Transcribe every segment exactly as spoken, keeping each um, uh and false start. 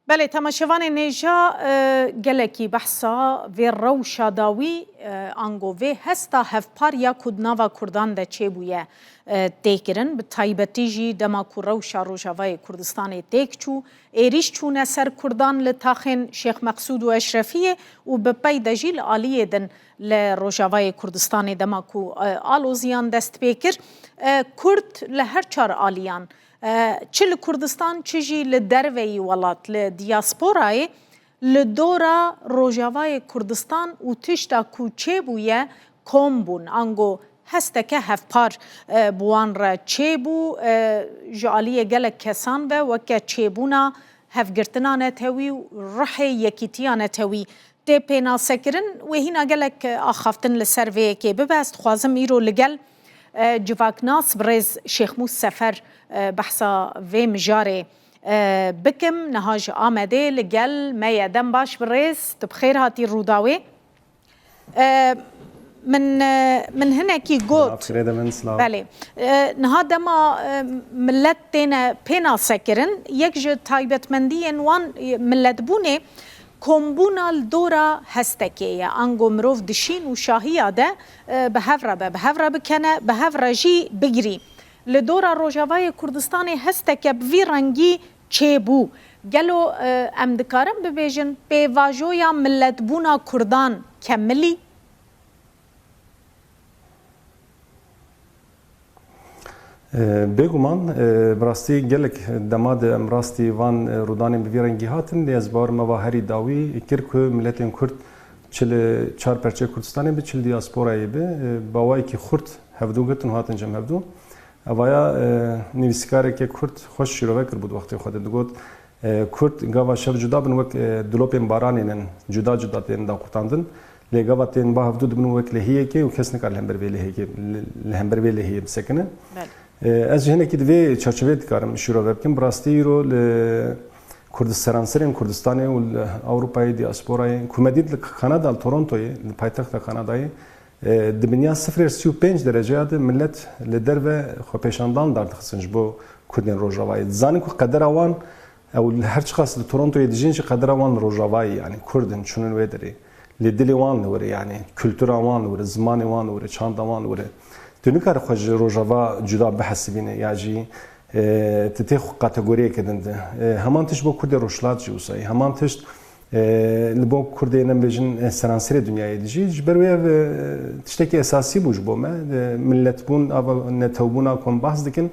Belê, temaşevanên hêja, e, gelekî behsa vê rewşa dawî, e, ango vê hesta hevpar ya ku di nava Kurdan de çêbûye, e, tê kirin. Bi taybetî jî dema ku rewşa Rojavayê Kurdistanê têk çû, êrîş çûne ser Kurdan li taxên Şêx Meqsûd û Eşrefiyê û bi pey de jî li aliyê din li Rojavayê Kurdistanê dema ku, e, aloziyan dest pê kir, e, Kurd li her çar aliyan, e, çi li Kurdistan, çi jî li derveyî welat, li diyasporayê, li dora Rojavayê Kurdistan û tişta ku çêbûye kom bûn. Ango hesteke hevpar, e, bi wan re çêbû, e, ji aliyê gelek kesan ve weke çêbûna hevgirtina netewî û ruhê yekîtiya netewî tê pênasekirin. Wê hîna gelek, e, axaftin li ser vê yekê bibe. Ez dixwazim îro li gel, e, civaknas birêz Şêxmûs Sefer, e, behsa vê mijarê, e, bikim. Niha ji Amedê li gel me ye. Dem baş birêz, tu bi xêr hatî Rûdawê. E, min, e, min hinekî got. Silav, kirêde min, silav. Belê. E, niha dema, e, millet têne pênasekirin, yek ji taybetmendiyên wan, e, milletbûnê kombûna li dora hestekê ye. Ango mirov dişîn û şahiya de, e, bi hev re be, bi hev re bikene, bi hev re jî bigirî. Li dora Rojavayê Kurdistanê hesteke bi vî rengî çêbû. Gelo, e, em dikarin bibêjin pêvajoya milletbûna Kurdan kemilî? E, bêguman, e, bi rastî gelek dema de em rastî van, e, rûdanên bi vî rengî hatin, lê ez bawer me va herî dawî kir ku miletên Kurd çi li çar perçeyê Kurdistanê bi, çi li diyasporayê bi, e, bi awayekî xurt hevdû girtin û hatin cem hevdû. Evaya, e, nivîskareke Kurd xweş şîrove kiribû di wextê xwe de. Digot, e, Kurd gava şev cuda bin wek, e, dilopên baranê nin, cuda cuda tên daqurtandin. Lê gava tên ba hevdû dibin wek lehiyekê û kes nikare li hember vê lehiyekê, li, li hember vê lehiyê bisekine. Belê. E, ez jî hinekî di vê çarçoveyê dikarim şîrove bikim. Bi rastî îro li Kurd-, seranserên Kurdistanê û li Ewropayê, diasporayê, ku me dît li Kanada, li Torontoyê, li paytexta Kanadayê, e, di binya sifrê sî û pênc dereceya de millet li derve xwepêşandan dardixistin ji bo Kurdên Rojavayê. Dizanin ku qedera wan, ew li her çiqas li Torontoyê dijîn jî qedera wan li Rojavayê, yanî Kurd in, çûnin wê derê. Lê dilê wan li wir e, yanî kultura wan li wir e, zimanê wan li wir e, çanda wan li wir e. Tu nikare xwe ji Rojava cuda bihesibîne ya jî, e, tu tê xwe kategoriyeke din de. E, heman tişt bo Kurdê Rojhilat jî wisa ye. Heman tişt, e, li bo Kurdê, em bêjin, e, seranserê dinyayê de jî. Ji ber wê ev, e, tiştekî esasî bû ji bo me. E, milletbûn, ava netewbûna ku em behs dikin,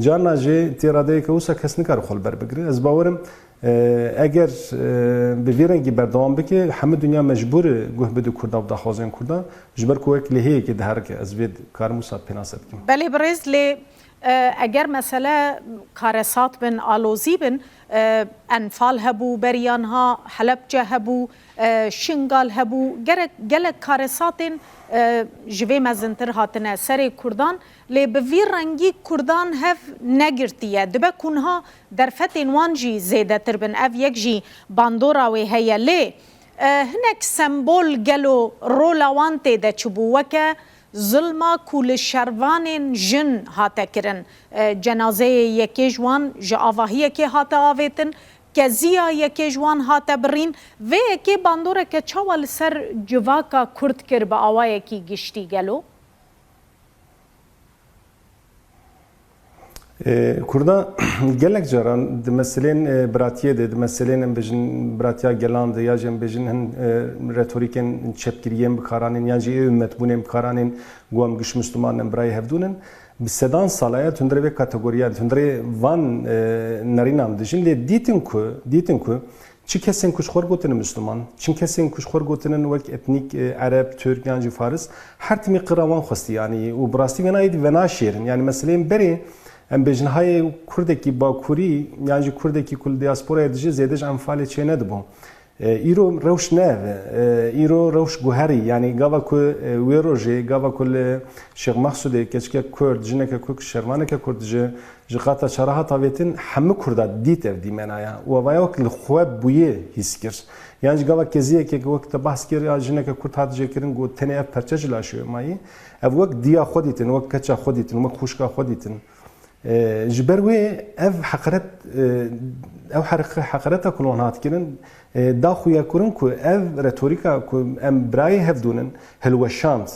carna jî tê radeyeke wisa kes nikare xwe li ber bigire. Ez bawerim, e, eger, e, bi vî rengî berdewam bike, hemû dinya mecbûr e guh bide Kurda û daxwazên Kurda, ji ber ku wek lehiyekê diherike. Ez vê dikarim wisa pênase bikim. Belê birêz, lê, e, eger mesele karesat bin, alozî bin, e, Enfal hebû, beriya niha Helebce hebû, e, Şingal hebû, gerek, gelek karesatên, e, ji vê mezintir hatine serê Kurdan, lê bi vî rengî Kurdan hev negirtiye. Dibe ku niha derfetên wan jî zêdetir bin. Ev yek jî bandora wê heye. Lê, e, hinek sembol gelo rola wan tê de çi bû? Weke zilma ku li şervanên jin hate kirin, e, cenazeyê yekê ji wan ji avahiyekê hate avêtin, keziya yekê ji wan hate birîn. Vê yekê bandoreke çawa li ser civaka Kurd kir bi awayekî giştî gelo? E, Kurda gelek caran di meselên, e, biratiyê de, di meselên, em bêjin, biratiya gelan de, ya jî em bêjin hin, e, retorîkên çepgiriyên bikaranên, yan jî ê ummetbûnên bikaranên, ku em giş Misliman in, birayê hevdûn in. Bi sedan sala ye, tundrê vê kategoriya, tundrê van, e, nerînan dijin, lê dîtin ku, dîtin ku, Çi kesên ku ji xwe re gotine Misliman, çi kesên ku ji xwe re gotine wek etnîk, e, Ereb, Tirk yan jî Faris, her timî qira wan xwestî, yanî, û bi rastî vêna êdî venaşêrin. Yanî meseleyên berê, em bêjin, hayê Kurdekî Bakurî yan jî Kurdekî ku li diasporayê dijî zêde ji Enfalê çênedibû. E, îro rewş ne ev e. E, îro rewş guherî, yanî gava ku, e, wê rojê, gava ku li Şêx Mexsûdê keçikek Kurd, jineke Kurd, şervaneke Kurd ji Ji qata çar hat avêtin, hemû Kurda dît ev dîmena ya. Û evaya wek li xwe bûyê hîs kir. Yan ji gava keziyekê wek te behs kir, ya jineke Kurd hat jêkirin, got, tenê ev perçe ji laşê wê mayî. Ev wek diya xwe dîtin, wek keça xwe dîtin, wek xwişka xwe dîtin. E, ji ber wê ev heqaret, e, ew heq-, heqareta ku li wan hat kirin, e, da xuyakirin ku ev retorîka ku em birayê hevdûn in, hilweşand,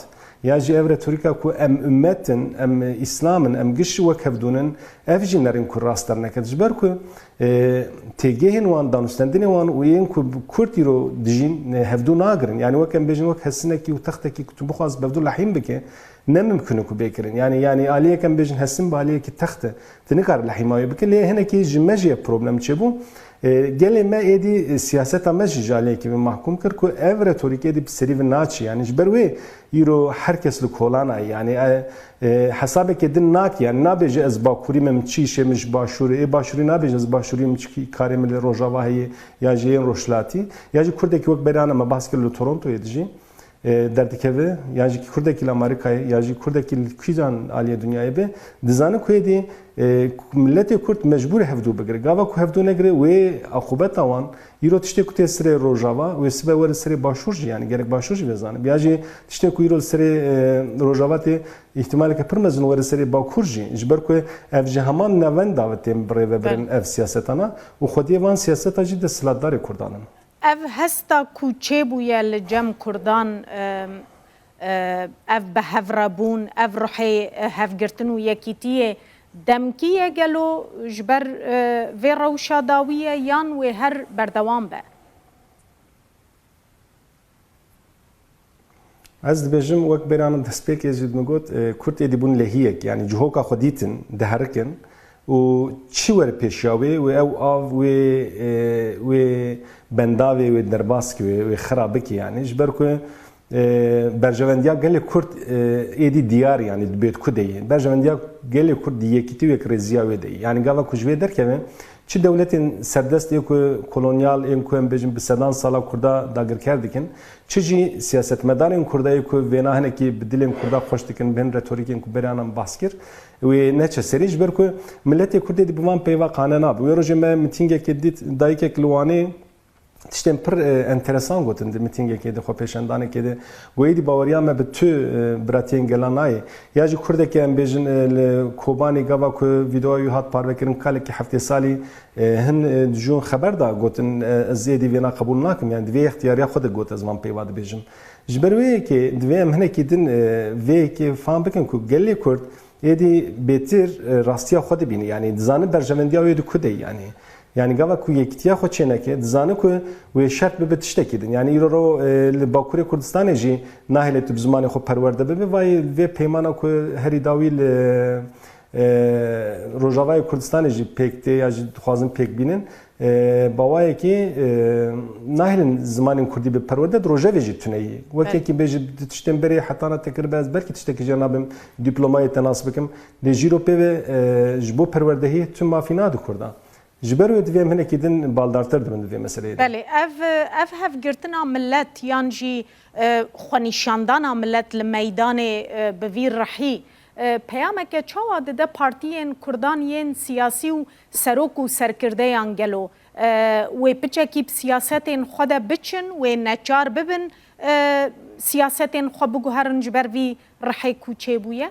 ya jî ev retorîka ku em ummet in, em îslam in, em giş wek hevdûn in, ev jî nerîn ku rast derneket. Ji ber ku, e, têgehên wan, danûstendinê wan û yên ku bi Kurd îro dijîn, e, hevdû nagirin. Yani wek em bêjin, wek hesinekî û textekî ku tu bixwaz bi hevdû lehîm bike, ne mimkun e ku bê kirin. Yani, yani aliyek em bêjin hesin bi aliyekî text e. Tu nikare lehîma wê bike. Lê hinekî ji me jî problem çêbû. E, gelê me êdî, e, siyaseta me jî ji aliyekî vê mahkûm kir ku ev retorîk êdî bi serî vê naçî. Yani ji ber wê îro her kes li kolana ye. Yani, e, e, hesabekê din nake. Yani nabêje ez bakurî me, min çi îşê min ji başûrê. Ê başûrî nabêje ez başûrî, min çi karê min li Rojava heye ya jî yên Rojhilatî. Ya jî Kurdekî wek berana me behs kir li Torontoyê dijî, e, derdikeve, ya jî Kurdekî li Amerîkayê, ya jî Kurdekî li kîjan aliyê dinyayê be, dizane ku êdî, e, miletê Kurd mecbûr e hevdû bigire. Gava ku hevdû negire, wê aqûbeta wan, îro tiştê ku tê sirê Rojava, wê sibe were sirê Başûr jî, yani gerek Başûr jî vê zane. Ya jî tiştê ku îro li sirê, e, Rojava tê, îhtimaleke pir mezin were sirê Bakur jî. Ji ber ku ev ji heman navenda ve tên birêvebirin, ev siyasetana û xwediyê van siyaseta jî desthilatdarê Kurdan in. Ev hesta ku çêbûye li cem Kurdan, e, e, ev bi hev re bûn, ev ruhê, e, hevgirtin û yekîtiyê demkî ye gelo ji ber, e, vê rewşa dawî ye yan wê her berdewam be? Ez dibêjim, wek bêrana destpêkê jî min got, e, Kurd êdî bûn lehiyek, yani cihoka xwe dîtin, diherikin û çi were pêşiya wê, wê ew av, wê, e, wê bendavê, wê derbas ki wê, wê xira biki yani. Ji ber ku, e, berjevendiya gelê Kurd, e, êdî diyar yani dibêt ku de ye. Berjevendiya gelê Kurd di yekîtî û yekrêziya wê de ye. Yani gava ku ji wê derkeve, çi dewletên serdest ê ku kolonyal, ên ku em bêjin bi sedan sala Kurda dagirker dikin, çi jî siyasetmedarên Kurda yê ku vêna hinekî bi dilên Kurda xweş dikin, bi hin retorîkên ku berê anan behs kir, wê neçe serî, ji ber ku miletê Kurdê dî bi van peyva qane nabe. Wê rojê me mitîngekê dît, dayikek li Wanê tiştên pir, e, enteresan gotin di mitîngekê de, xwepêşandanekê de. Got, êdî baweriya me bi tu, e, biratiyên gelan nayê. Ya jî Kurdekî em bêjin, e, li Kobanê gava ku vîdeoya wî hat parvekirin, kalekî heftê salî, e, hin, e, dijûn xeber da, gotin, e, ez êdî vêna qebûl nakim, yani di vê extiyariya xwe de got, ez van peyva dibêjim. Ji ber wê yekê divê em hinekî din, e, vê yekê fam bikin ku gelê Kurd êdî bêtir, e, rastiya xwe dibîne, yani dizane berjevendiya wê di ku de ye, yani. Yani gava ku yekîtiya xwe çêneke, dizane ku wê şert bibe tiştekî din. Yani îro ro, e, li Bakurê Kurdistanê jî nahêle tu bi zimanê xwe perwerde bibe. Vayê vê peymana ku herî dawî li, e, Rojavayê Kurdistanê jî pêk tê ya jî dixwazin pêk bînin. E, bawayekî, e, nahêlin zimanên Kurdî bi perwerde di rojevê jî tune yî. Wek Evet. yekî bêjî di tiştên berê hetana te kiribe ez belkî tiştekî jê nabim dîplomayê te nas bikim. Lê jîro pê ve, e, ji bo perwerdehiyê tu mafî nadi Kurdan. Ji ber wê divê em hinekî din baldartir dibin di vê meseleyê de. Belê, ev, ev hevgirtina milet yan jî, e, xwenîşandana milet li meydanê, e, bi vî rihî, e, peyameke çawa dide partiyên Kurdan yên siyasî û serok û serkirdeyan gelo? E, wê piçekî bi siyasetên xwe de biçin, wê neçar bibin, e, siyasetên xwe biguherin ji ber vî rihê ku çêbûye?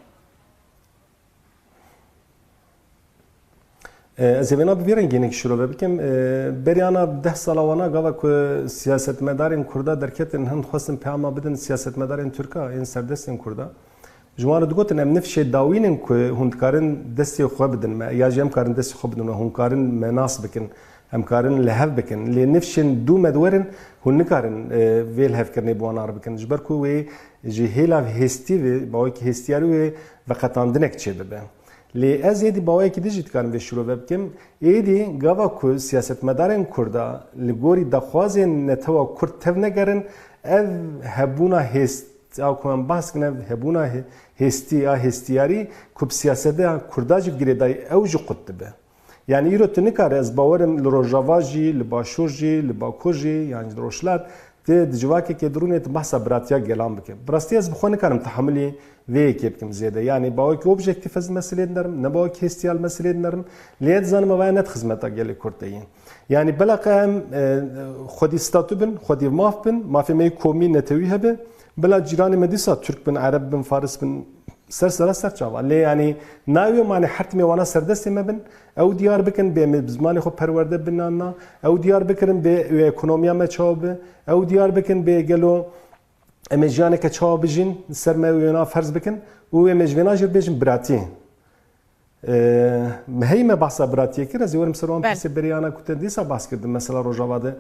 E, ez ê vêna bi vî rengî hinek şirove bikim. E, beriyana deh sala wana gava ku siyasetmedarên Kurda derketin, hin xwestin peyama bidin siyasetmedarên Tirka, yên serdestên Kurda. Ji wan re digotin, em nifşê dawîn in ku hûn dikarin destê xwe bidin me, ya jî em karin destê xwe bidin we, hûn karin me nas bikin, em karin li hev bikin. Lê nifşên dû me diwerin, hûn nikarin, e, vê lihevkirinê bi wan ar bikin. Ji ber ku wê ji hêla hêstî ve, bawekî hêstiyarî wê veqetandinek çêbibe. Lê ez êdî baweyekî din jî dikarim vê şirove bikim. Êdî gava ku siyasetmedarên Kurda li gorî daxwazên netewa Kurd tevnegerin, ev hebûna hêst-, a ku em behs dikin, ev hebûna hê-, hêstî, a hêstiyarî ku bi siyaseta Kurda jî bi girêdayî ew jî qut dibe. Yani îro tu nikare, ez bawerim li Rojava jî, li Başûr jî, li Bakur jî, yan jî li Rojhilat, tu di civakekê dirûnê tu behsa biratiya gelan bike. Bi rastî ez bi xwe nikarim tehemilî vê yekê bikim zêde. Yani bawekî objektîf ez meselê dinerim, ne bawekî hêstiya li meselê dinerim. Lê ez dizanim ev ne di xizmeta gelê Kurd de ye. Yani belaqa em, e, xwedî statû bin, xwedî maf bin, mafê me yê komî netewî hebe. Bila cîranê me dîsa Tirk bin, Ereb bin, Faris bin, Ser sera ser çava. Lê yanî nayê wê mane her timê wana serdestê me bin. Ew diyar bikin bê me bi zimanê xwe perwerde binanna. Ew diyar bikirin bê wê ekonomiya me çawa bi. Ew diyar bikin bê gelo em ê jiyaneke çawa bijîn, ser me wêna ferz bikin û wê me ji vêna jî bêjin biratî. Ee, heyî me behsa biratiyê kir, ez ê werim ser wan Bel. pirsê beriyana ku te dîsa behs kirdim. Mesela Rojava de,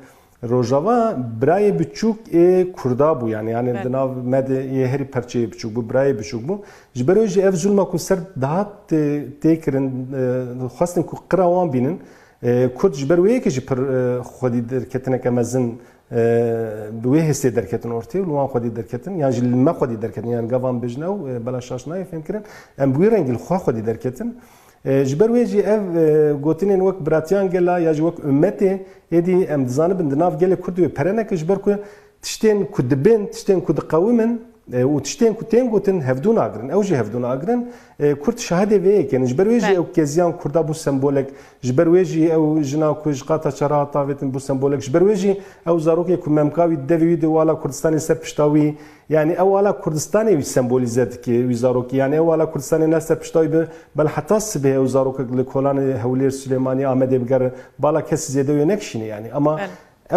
Rojava birayê biçûk ê Kurda bû, yani, yani Bel. di nav me de yê herî perçeyê biçûk bû, birayê biçûk bû. Ji ber wê jî ev zulma ku ser dihat tê, tê kirin, e, xwestin ku qira wan bînin. E, Kurd ji ber wê yekê jî pir, e, xwedî derketineke mezin, e, bi wê hêstê derketin ortê û li wan xwedî derketin, yan jî li me xwedî derketin, yan gavan bêjin ew, e, bela şaş nayê fêmkirin. Em bi wî rengî li xwe xwedî derketin. E, ji ber wê jî ev, e, gotinên wek biratiyan gela ya jî wek ummetê, êdî em dizanibin di nav gelê Kurd wê pere neke, ji ber ku tiştên ku dibin, tiştên ku diqewimin, e, û tiştên ku tên gotin hevdû nagirin. Ew jî hevdû nagirin. E, Kurd şahidê vê yekê ne. Ji ber wê jî Bel. ew keziyan Kurda bû sembolek. Ji ber wê jî ew jina ku ji qata çara hat avêtin bû sembolek. Ji ber wê jî ew zarokê ku memka wî, devê wî di wala Kurdistanê ser pişta wî, yani ew wala Kurdistanê wî sembolîze dike, wî zarokî. Yani ew wala Kurdistanê ne ser pişta wî bi, bel heta sibê ew zarokek li kolanê Hewlêr, Silêmanî, Amedê bigere, bala kesî zêde wê nekişîne yani. Ama Bel.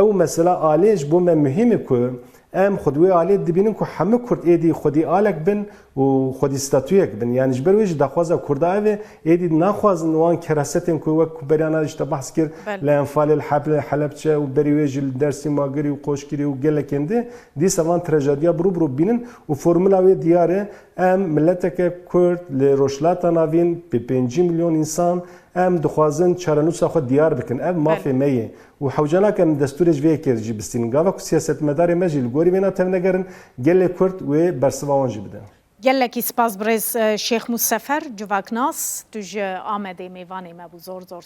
Ew mesela alê ji bo me muhîm e ku em xwe di wê alê dibînin ku hemû Kurd êdî xwedî alek bin û xwedî statuyek bin. Yani ji ber wê jî daxwaza Kurda ev e, êdî naxwazin wan kerasetên ku wek ku beriyana ji te behs kir, Belê. li Enfalê, li Heb-, Helebçe û berî wê jî li Dersîm, Agirî û Qoşgirî û gelekên di, dîsa van trajediya bi rû bi rû bînin û formula wê diyar e. Em mileteke Kurd li Rojhilata Navîn bi pêncî milyon însan, em dixwazin çarenûsa xwe diyar bikin. Ev mafê Belê. me ye. Û hewce nake em destûrê ji vê yekê jî bistînin. Gava ku siyasetmedarê me jî li gorî vêna tevnegerin, gelê Kurd wê bersiva wan jî bide. Gelekî spas birêz, e, Şêx Mûsefer, civaknas, tu ji Amedê mêvanê me bû. Zor zor